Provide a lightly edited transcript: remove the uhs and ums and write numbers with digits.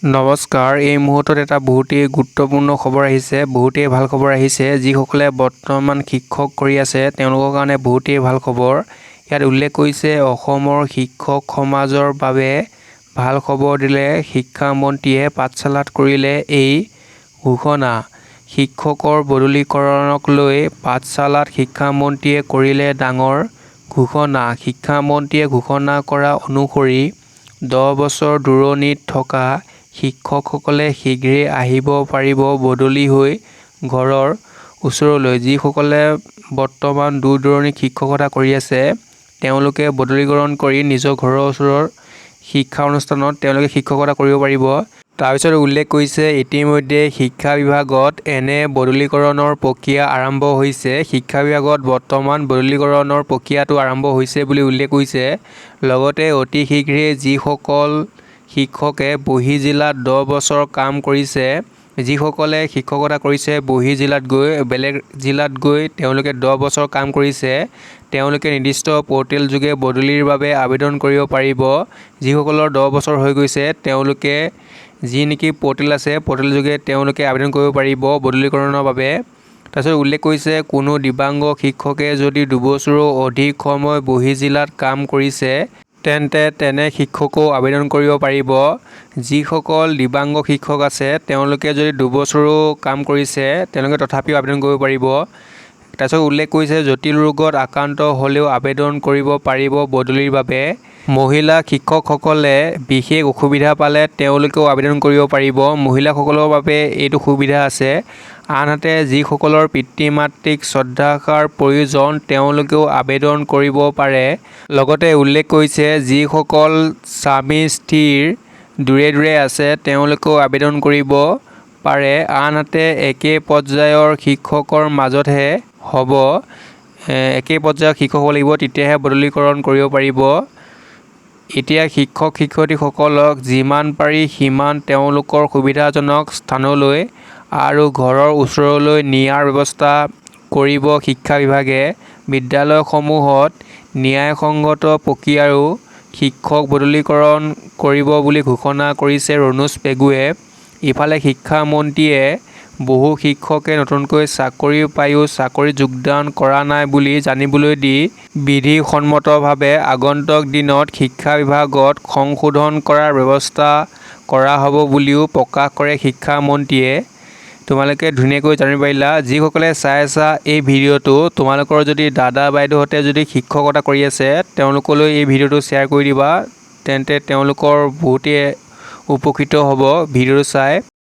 নমস্কাৰ, এই মুহূৰ্তত এটা বহুতেই গুৰুত্বপূৰ্ণ খবৰ আহিছে, বহুতেই ভাল খবৰ আহিছে। যিসকলে বৰ্তমান শিক্ষক কৰি আছে, তেওঁলোকৰ কাৰণে বহুতেই ভাল খবৰ। ইয়াত উল্লেখ কৰিছে, অসমৰ শিক্ষক সমাজৰ বাবে ভাল খবৰ দিলে শিক্ষামন্ত্ৰীয়ে। পাঠশালাত কৰিলে এই ঘোষণা। শিক্ষকৰ বদলিকৰণক লৈ পাঠশালাত শিক্ষামন্ত্ৰীয়ে কৰিলে ডাঙৰ ঘোষণা। শিক্ষামন্ত্ৰীয়ে ঘোষণা কৰা অনুসৰি 10 বছৰ দূৰণিত থকা শিক্ষকসকলে শীঘ্ৰেই আহিব পাৰিব বদলি হৈ ঘৰৰ ওচৰলৈ। যিসকলে বৰ্তমান দূৰ দূৰণিত শিক্ষকতা কৰি আছে, তেওঁলোকে বদলিকৰণ কৰি নিজৰ ঘৰৰ ওচৰৰ শিক্ষা অনুষ্ঠানত তেওঁলোকে শিক্ষকতা কৰিব পাৰিব। তাৰপিছত উল্লেখ কৰিছে, ইতিমধ্যে শিক্ষা বিভাগত এনে বদলিকৰণৰ প্ৰক্ৰিয়া আৰম্ভ হৈছে। শিক্ষা বিভাগত বৰ্তমান বদলিকৰণৰ প্ৰক্ৰিয়াটো আৰম্ভ হৈছে বুলি উল্লেখ কৰিছে। লগতে অতি শীঘ্ৰেই যিসকল শিক্ষকে বহিঃ জিলাত 10 বছৰ কাম কৰিছে, যিসকলে শিক্ষকতা কৰিছে বহিঃ জিলাত গৈ, বেলেগ জিলাত গৈ তেওঁলোকে 10 বছৰ কাম কৰিছে, তেওঁলোকে নিৰ্দিষ্ট পৰ্টেল যোগে বদলিৰ বাবে আবেদন কৰিব পাৰিব। যিসকলৰ 10 বছৰ হৈ গৈছে, তেওঁলোকে যি নেকি পৰ্টেল আছে, পৰ্টেল যোগে তেওঁলোকে আবেদন কৰিব পাৰিব বদলিকৰণৰ বাবে। তাৰপিছত উল্লেখ কৰিছে, কোনো দিব্যাংগ শিক্ষকে যদি 2 বছৰো অধিক সময় বহিঃ জিলাত কাম কৰিছে, তেন্তে তেনে শিক্ষকেও আবেদন কৰিব পাৰিব। যিসকল দিব্যাংগ শিক্ষক আছে, তেওঁলোকে যদি 2 বছৰো কাম কৰিছে, তেওঁলোকে তথাপিও আবেদন কৰিব পাৰিব। তাৰপিছত উল্লেখ কৰিছে, জটিল ৰোগত আক্ৰান্ত হ'লেও আবেদন কৰিব পাৰিব বদলিৰ বাবে। মহিলা শিক্ষকসকলে বিশেষ অসুবিধা পালে তেওঁলোকেও আবেদন কৰিব পাৰিব। মহিলাসকলৰ বাবে এইটো সুবিধা আছে। আনহাতে যিসকলৰ পিতৃ মাতৃক শ্ৰদ্ধাষাৰ প্ৰয়োজন, তেওঁলোকেও আবেদন কৰিব পাৰে। লগতে উল্লেখ কৰিছে, যিসকল স্বামী স্ত্ৰীৰ দূৰে দূৰে আছে, তেওঁলোকেও আবেদন কৰিব পাৰে। আনহাতে একে পৰ্যায়ৰ শিক্ষকৰ মাজতহে হ'ব, একে পৰ্যায়ৰ শিক্ষক হ'ব লাগিব, তেতিয়াহে বদলিকৰণ কৰিব পাৰিব। এতিয়া শিক্ষক শিক্ষয়িত্ৰীসকলক যিমান পাৰি সিমান তেওঁলোকৰ সুবিধাজনক স্থানলৈ আৰু ঘৰৰ ওচৰলৈ নিয়াৰ ব্যৱস্থা কৰিব শিক্ষা বিভাগে। বিদ্যালয়সমূহত ন্যায়সংগত প্ৰক্ৰিয়াৰেও শিক্ষক বদলিকৰণ কৰিব বুলি ঘোষণা কৰিছে ৰণোজ পেগুৱে। ইফালে শিক্ষামন্ত্ৰীয়ে বহু শিক্ষকে নতুনকৈ চাকৰি পায়ো চাকৰিত যোগদান কৰা নাই বুলি জানিবলৈ দি বিধিসন্মতভাৱে আগন্তুক দিনত শিক্ষা বিভাগত সংশোধন কৰাৰ ব্যৱস্থা কৰা হ'ব বুলিও প্ৰকাশ কৰে শিক্ষামন্ত্ৰীয়ে। তোমালোকে ধুনীয়াকৈ জানিব পাৰিলা। যিসকলে চাই আছা এই ভিডিঅ'টো, তোমালোকৰ যদি দাদা বাইদেউহঁতে যদি শিক্ষকতা কৰি আছে, তেওঁলোকলৈ এই ভিডিঅ'টো শ্বেয়াৰ কৰি দিবা। তেন্তে তেওঁলোকৰ বহুতেই উপকৃত হ'ব ভিডিঅ'টো চাই।